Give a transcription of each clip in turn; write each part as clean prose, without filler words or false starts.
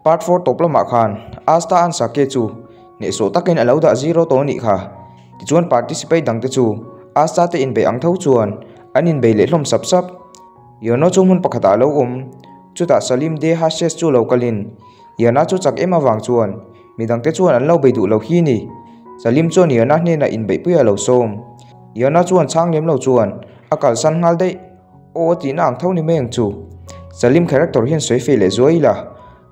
Part 4 tawp lamah khan Asta an Sake chu hnehsawh takin a lo dah zero tawh anih kha. Tichuan participate dangte chu Asta te inbeih ang tho chuan an inbei leh hlawm sap sap. Yono chu hmun pakhatah a lo awm. Chutah Salim De Hashes chu lo kalin Yana chu chak em avang chuan midangte chuan an lo bei duh lo hi ni. Salim chuan Yana hnenah inbeihpui a lo sawm. Yana chuan chhang lem lo chuan a kalsan nghal daih. Aw a tihna ang tho ni mai ang chu. Salim character hian sawi fei leh zuai ila.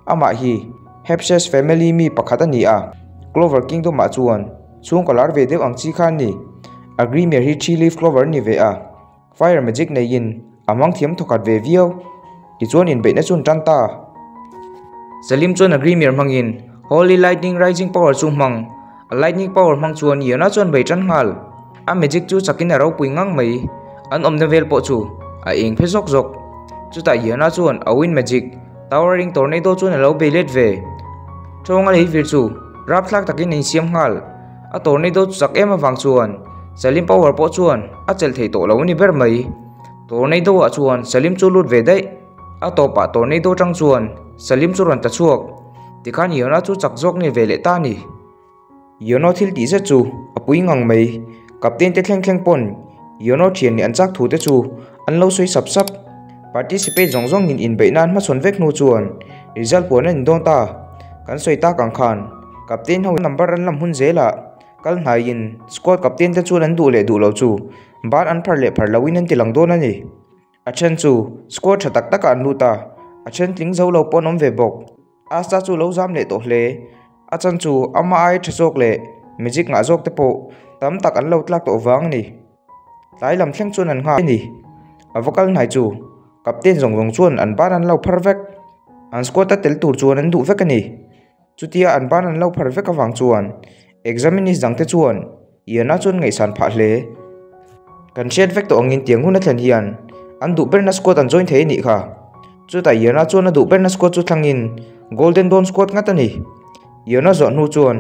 Amah hi Hapshes family mi pakhat a ni a, Clover Kingdom ah chuan chhungkaw lar ve deuh ang chi kha a ni. A Grimer hi Three Leaf Clover a ni ve a. Fire magic neiin a hmang thiam thawkhat ve viau. Tichuan inbeihna chu an tan ta. Salim chuan a Grimer hmangin Holy Lightning Rising Power chu hmang. A lightning power hmang chuan Yona chuan bei tan nghal. A magic chu chakin a ropui ngang mai. An awmna vel pawh chu a eng phe zawk zawk. Chutah Yona chuan a wind magic Towering Tornado chuan a lo bei let ve. Tawng a lei vir chu rapthlak takin a insiam nghal. A tornado chu chak em avang chuan Salim power pawh chuan a chelh thei tawh lo a ni ber mai. Tornado ah chuan Salim chu lut ve daih. A tawpah tornado tang chuan Salim chu rawn ta chhuak. Tikhan Yona chu chak zawk ni ve leh ta a ni. Yono thil tih zet chu a pui ngang mai. Captain te thleng thleng pawn Yono thian nih an chak thu te chu an lo sawi sap sap. Participate zawng zawng in inbeih nan hmachhawn vek hnu chuan result puan a in dawn ta. Kan sawi tak ang khan Captain ho number an lam hun zelah kal hnaiin squad captain te chuan an duh leh duh lo chu ban an phar leh phar loin an ti lang dawn a ni. A then chu squad tha tak takah an lut a, a then tling zo lo pawh an awm ve bawk. Asta chu lo zam leh tawh hle. A chan chu ama ai tha zawk leh magic ngah zawk te pawh tam tak an lo tlak tawh vang a ni. Tlai lam thleng chuan an nghak a ni. A va kal hnai chu captain zawng zawng chuan an ban an lo phar vek. An squad a tel tur chuan an duh vek a ni. Chutia an ban an lo phar vek avang chuan examinist dang te chuan Iana chuan ngaihsan phah hle. Kan hriat vek tawh angin tiang hun a thlen hian an duh berna squad an join thei a nih kha. Chutah Iana chuan a duh berna squad chu thlangin Golden Dawn squad ngat a ni. Iana zawh hnu chuan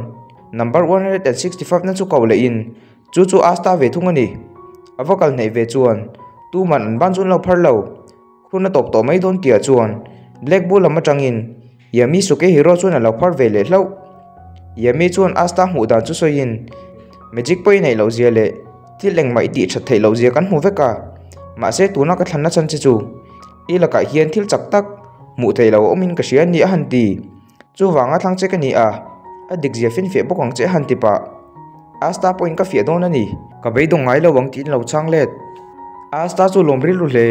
number 165 na chu koh lehin chu chu Asta ve thung a ni. A va kal hnaih ve chuan tuman an ban chu an lo phar lo. Hun a tawp tawh mai dawn tihah chuan Black Bull lam atangin Yami Sukehiro chuan a lo phar ve leh hlauh. Yami chuan Asta hmuh dan chu sawiin, Magic pawh i neih loh zia leh thil engmah i tih that theih loh zia kan hmu vek a, mahse tuna ka thlanna chhan che chu i lakah hian thil chak tak hmuh theih loh a awmin ka hria a ni a han ti. Chuvanga thlang che ka ni a, a dik zia finfiah bawk ang che a han ti pah. Asta pawhin ka fiah dawn a ni. Ka beidawng ngai lo ang tiin lo chhang let. Asta chu lawm rilru hle.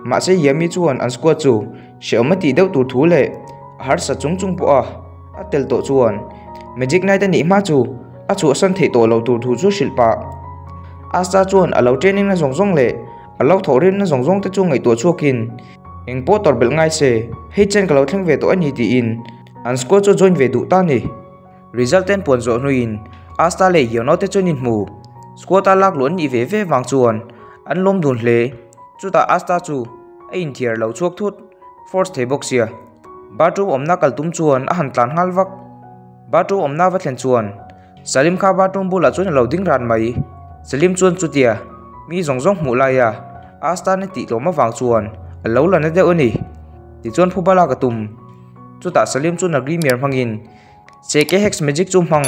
Mahse Yami chuan an squad chu hrehawm a tih deuh tur thu leh a harsa chung chung pawh a a tel tawh chuan Magic Knight a nih hma chu a chhuahsan theih tawh loh tur thu chu hrilh pah. Asta chuan a lo training na zawng zawng leh a lo thawhrimna zawng zawng te chu ngaihtuah chhuakin Eng pawh tawrh belh ngai se, hei chen ka lo thleng ve tawh a ni tiin an squad chu join ve duh ta a ni. Result ten puan zawh hnuin Asta leh Hiono te chuan inhmu. Squad a lak luh an nih ve ve vang chuan an lawm dun hle. Chutah Asta chu a inthiar lo chhuak thut, force thei bawk sia. Bathroom awmna kal tum chuan a han tlan nghal vak. Bathroom awmna va thlen chuan Salim kha bathroom bulah chuan a lo ding ran mai. Salim chuan chutia mi zawng zawng hmuh laia Asta na tih tlawm avang chuan a lo la na deuh a ni. Tichuan phuba lak a tum. Chutah Salim chuan a Grimier hmangin Seke Hex Magic chu hmang.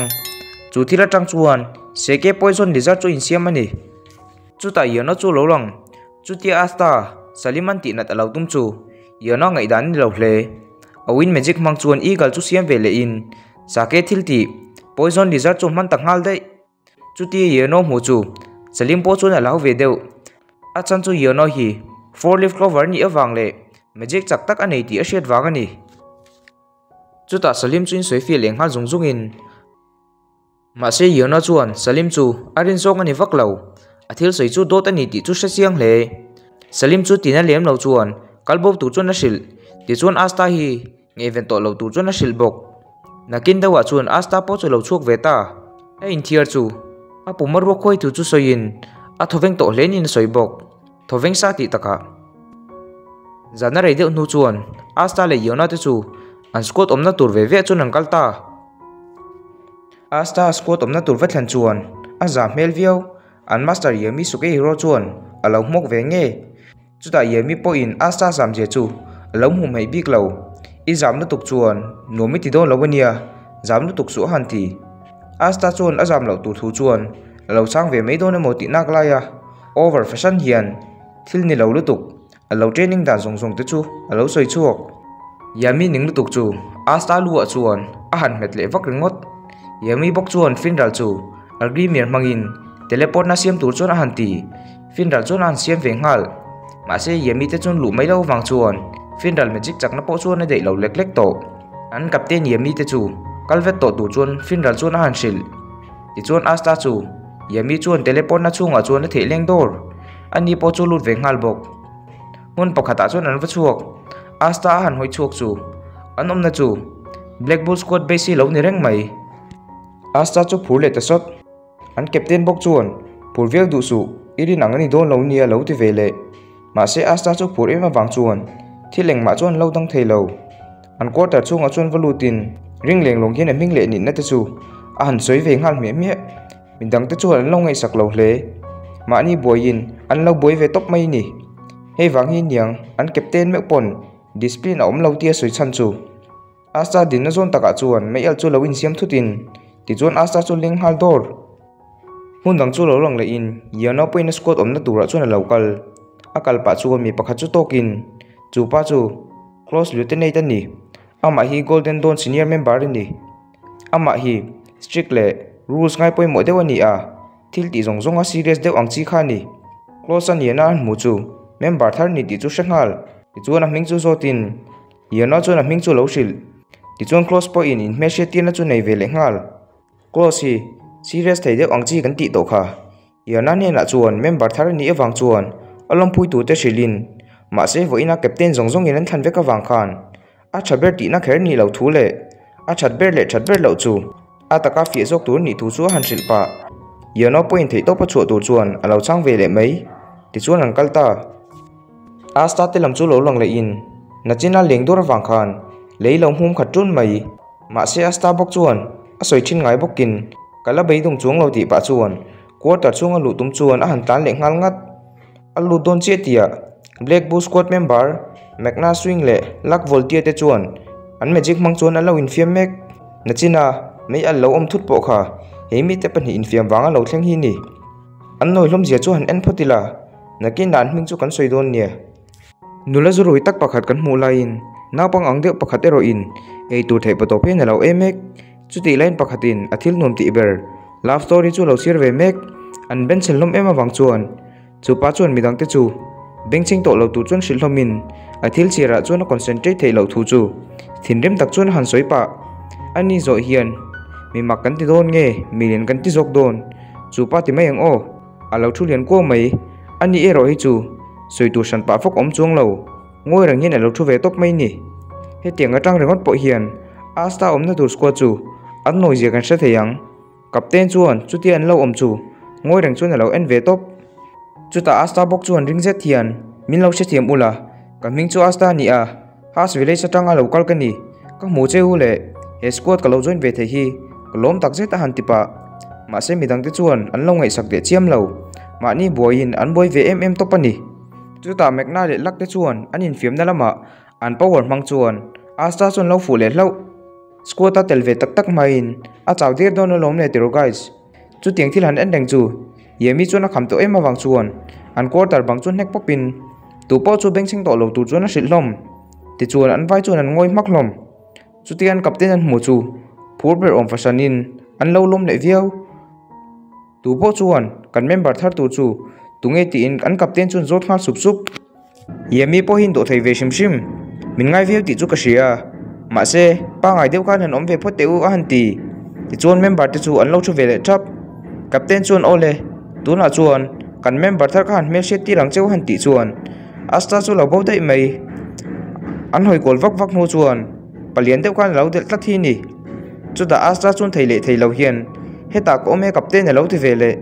Chu thil atang chuan Seke Poison Lizard chu insiam a ni. Chutah Yono chu lo lang. Chutia Asta Salim an tihnat a lo tum chu Yono ngaihdan a ni lo hle. A Wind Magic hmang chuan Eagle chu siam ve lehin Sake thil tih Poison Lizard chu hman ta nghal daih. Chutia Yono hmuh chu Salim pawh chuan a lo ve deuh. A chhan chu Yono hi Four Leaf Clover nih avang leh magic chak tak a nei tih a hriat vang a ni. Chutah Salim chu insawi fiah leh nghal zung zungin mahse Yono chuan Salim chu a rin zawk a ni vak lo. A thil sawi chu dawt a ni tih chu hre chiang hle. Salim chu tina lem lo chuan kal bo tur chuan a hrilh. Tichuan Asta hi Ngeiven tawh lo tur chuan a hrilh bawk. Nakin deuhah chuan Asta pawh chu lo chhuak ve ta. A inthiar chu a pum a ruak khuai thu chu sawiin a thawveng tawh hle niin a sawi bawk. Thawveng sa tih takah. Zan a rei deuh hnu chuan Asta leh Yona te chu an squad awmna tur ve ve chuan an kal ta. Asta squad awmna tur va thlen chuan a za hmel viau. An master Yami Sukehiro chuan a lo hmawk ve nge. Chutah Yemi pawhin Asta zamzia chu a lo hmuh hmaih bik lo. I zam lutuk chuan nuam i ti dawn lo a nia, zam lutuk suh a han ti. Asta chuan a zam loh tur thu chuan a lo chang ve mai dawn emaw tih nak lai a, over fahran hian thil ni lo lutuk a lo training dan zawng zawng te chu a lo sawi chhuak. Yami ning lutuk chu Asta lu ah chuan a han hmet leh vak ringawt. Yami bawk chuan Finral chu Algrimir hmangin teleport na siam tur chuan a han ti. Finral chuan a han siam ve nghal. Mahse Yami te chuan luh mai lo avang chuan Finral magic chakna pawh chuan a daih lo lek lek tawh. An captain Yami te chu kal vet tawh tur chuan Finral chuan a han hrilh. Tichuan Asta chu Yami chuan teleport na chhungah chuan a theih leng dawr. Ani pawh chu lut ve nghal bawk. Hmun pakhatah chuan an va chhuak. Asta a han hawi chhuak chu an awmna chu Black Bull Squad base hi lo ni reng mai. Asta chu phur leh ta sawt. An captain bawk chuan, Phur viau duh suh, i rin ang a ni dawn lo nia lo ti ve leh. Mahse Asta chu phur em avang chuan thil engmah chuan an lo dang thei lo. An quarter chhungah chuan va lutin ring leng lawng hian a hming leh nihna te chu a han sawi ve nghal hmiah hmiah. Midang te chuan an lo ngaihsak lo hle. Mahni buaiin an lo buai ve tawp mai a ni. Hei vang hi niang an captain meuh pawn discipline a awm lo tia sawi chhan chu. Asta dinna zawn takah chuan meialh chu lo insiam thutin tichuan Asta chu leng nghal dawr. Hmun dang chu lo lang lehin Yano pawhin a squad awmna turah chuan a lo kal. A kal pah chuan mi pakhat chu tawkin chu pa chu Close Lieutenant a ni. Amah hi Golden Dawn senior member a ni. Amah hi strict leh rules ngai pawimawh deuh a ni a, thil tih zawng zawnga serious deuh ang chi kha a ni. Close a niana a hmu chu member thar ni tih chu hre nghal. Tichuan a hming chu zawtin Yona chuan a hming chu a lo hrilh. Tichuan Close pawhin inhmelhriat tirna chu nei ve leh nghal. Close hi serious thei deuh ang chi kan tih tawh kha. Yona hnenah chuan member thar a nih avang chuan a lawmpui turte hrilhin mahse vawiina captain zawng zawngin an thlan vek avang khan a tha ber tihna kher nih loh thu leh a that ber leh that ber loh chu a taka fiah zawk tur nih thu chu a han hrilh pah. Yona pawhin theihtawp a chhuah tur chuan a lo chang ve leh mai. Tichuan an kal ta. Asta te lam chu lo lang leh in nachina leng dur avang khan lei lo hmum khat ṭun mai. Mahse Asta bawk chuan a sawi ṭhin ngai bawkin ka la beidawng chuang lo tih pah chuan quarter chhunga luh tum chuan a han tlan leh nghal ngat. A lut dawn chiah tihah Black Bull squad member Magna Swing leh Luck Voltier te chuan an magic hmang chuan an lo infiam mek. Nachina mei alh lo awm thut pawh kha he mite pahnih infiam vanga lo thleng hi a ni. An nawi hlawm zia chu han en phawt ila, nakin ah an hming chu kan sawi dawn nia. Nula zurui tak pakhat kan hmuh laiin naupang ang deuh pakhat erawhin ei tur theih pawh tawp hian a lo em mek. Chutih laiin pakhatin a thil nuam tih ber love story chu a lo chhiar ve mek. An benchel hlawm em avang chuan chupa chuan midangte chu bengchheng tawh lo tur chuan hrilh hlawmin a thil chhiarah chuan a concentrate theih loh thu chu thinrim tak chuan a han sawi pah. Ani zawh hian mi mak kan ti dawn nge milian kan ti zawk dawn? Chu pa ti mai ang aw, a lo thu lian kuau mai. A ni erawh hi chu sawi tur hran pah fawk awm chuang lo, ngawi reng hian a lo thu ve tawp mai ni. Hetiang atang ringawt pawh hian Asta awmna tur squad chu an nawi zia kan hre thei ang. Captain chuan chutia an lo awm chu ngawi reng chuan a lo en ve tawp. Chutah Asta bawk chuan ring zet hian min lo hrethiam ula, ka hming chu Asta a ni a, Haas village atanga lo kal ka ni, ka hmu che u le, he squad ka lo join ve thei hi ka lawm tak zet a han ti pah. Mahse midangte chuan an lo ngaihsak leh chiam lo, mahni buaiin an buai ve em em tawp a ni. Chutah Magna leh Luck te chuan an infiamna lamah an power hmang chuan Asta chuan lo fuh leh hlauh. Squad a tel ve tak tak hmain a chau der dawn alawm le tiraw guys. Chutiang thil han en reng chu Yemi chuan a kham tawh em avang chuan an quarter bang chu hnek pawpin tu pawh chu bengchheng tawh lo tur chuan a hrilh hlawm. Tichuan an vai chuan an ngawi hmak hlawm. Chutia an captain an hmu chu phur ber awm fahranin an lo lawm leh viau. Tu pawh chuan kan member thar tur chu tunge tiin an captain chuan zawt nghal sup sup. Yemi pawhin dawh thei ve hrim hrim. Min ngai viau tih chu ka hria. Mahse, pangai deuh khan han awm ve phawt teh u a han ti. Tichuan member te chu an lo thu ve leh thap. Captain chuan aw le, tunah chuan kan member thar kha han hmelhriat tir ang cheu a han tih chuan Asta chu lo bo daih mai. An hawi kual vak vak hnu chuan palian deuh khan a lo delh tlat hi a ni. Chutah Asta chuan thei leh thei lo hian hetah ka awm e captain a lo ti ve leh.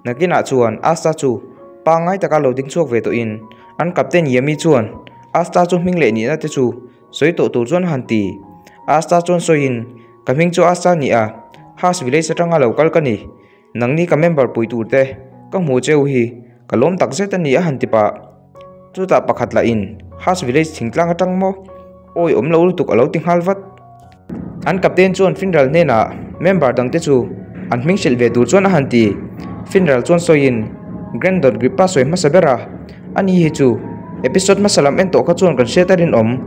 Nakinah chuan Asta chu pangngai taka lo ding chhuak ve tawhin an captain Yami chuan Asta chu hming leh nihna te chu sawi tawh tur chuan a han ti. Asta chuan sawiin, Ka hming chu Asta a ni a, Haas village atanga lo kal ka ni. Nangni ka member pui tur te ka hmu cheu hi ka lawm tak zet a ni a han ti pah. Chutah pakhat lahin Haas village thingtlang atang maw? Awi awm lo lutuk a lo ti nghal vat. An captain chuan Finral hnenah member dangte chu an hming hrilh ve tur chuan a han ti. Finral chuan sawiin Grand dot Grippa sawi hmasa ber a, ani hi chu episode hmasa lam en tawh kha chuan kan hriat a rinawm.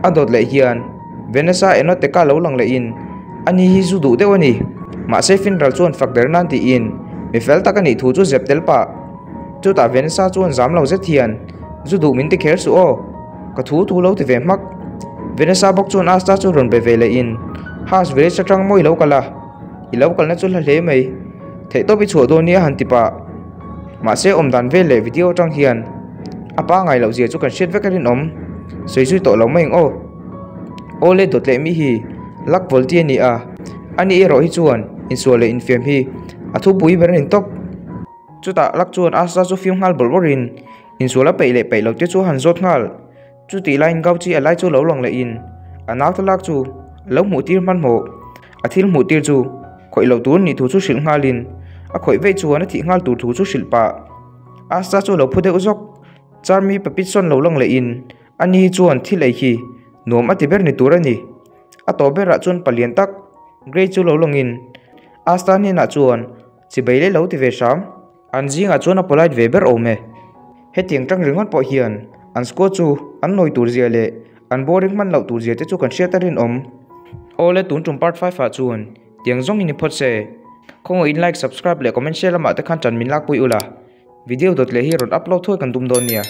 A dawt leh hian Vanessa Enoteka lo lang lehin ani hi zu duh deuh a ni. Mahse Finral chuan fak der nan tiin mi fel tak a nih thu chu zep tel pah. Chutah Vanessa chuan zam lo zet hian zu duh min ti kher suh aw. Ka thu thu lo ti ve hmak. Vanessa bawk chuan Asta chu rawn be ve leh in, Haas village atang maw i lo kal a? I lo kalna chu hla hle mai. Theihtawp i chhuah dawn nia han ti pah. Mahse awm dan vel leh video atang hian a pa ngai loh zia chu kan hriat vek a rinawm. Sawi zui tawh lo mai ang aw. Aw le dawt leh mi hi luck volti a ni a, ani erawh hi chuan insual leh infiam hi a thupui ber a ni tawp. Chutah luck chuan Asta chu fiam nghal bawrh bawrhin Insual a peih leh peih lo te chu a han zawt nghal. Chutih laiin Gauchi a lai chu lo lang lehin a nau thlalak chu a lo hmuh tir hmanhmawh. A thil hmuh tir chu khawih loh tur nih thu chu hrilh nghalin a khawih veih chuan a thih nghal tur thu chu hrilh pah. Asta chu a lo phu deuh zawk. Charmi Papitson lo lang lehin ani chuan thil ei khi nuam a ti ber ni tur a ni. A tawp berah chuan palian tak Grey chu lo langin Asta hnenah chuan chibai leh lo ti ve hram. An zingah chuan a polite ve ber awm e. Hetiang tang ringawt pawh hian an squad chu an nawi tur zia leh an boring hman loh tur zia te chu kan hriat a rinawm. Awle tun tum part 5 ah chuan tiang zawng in i phawt se. Khawngaih in like, subscribe leh comment share lamah te khan tan min lakpui ula. Video dawt leh hi rawn upload thuai kan tum dawn nia.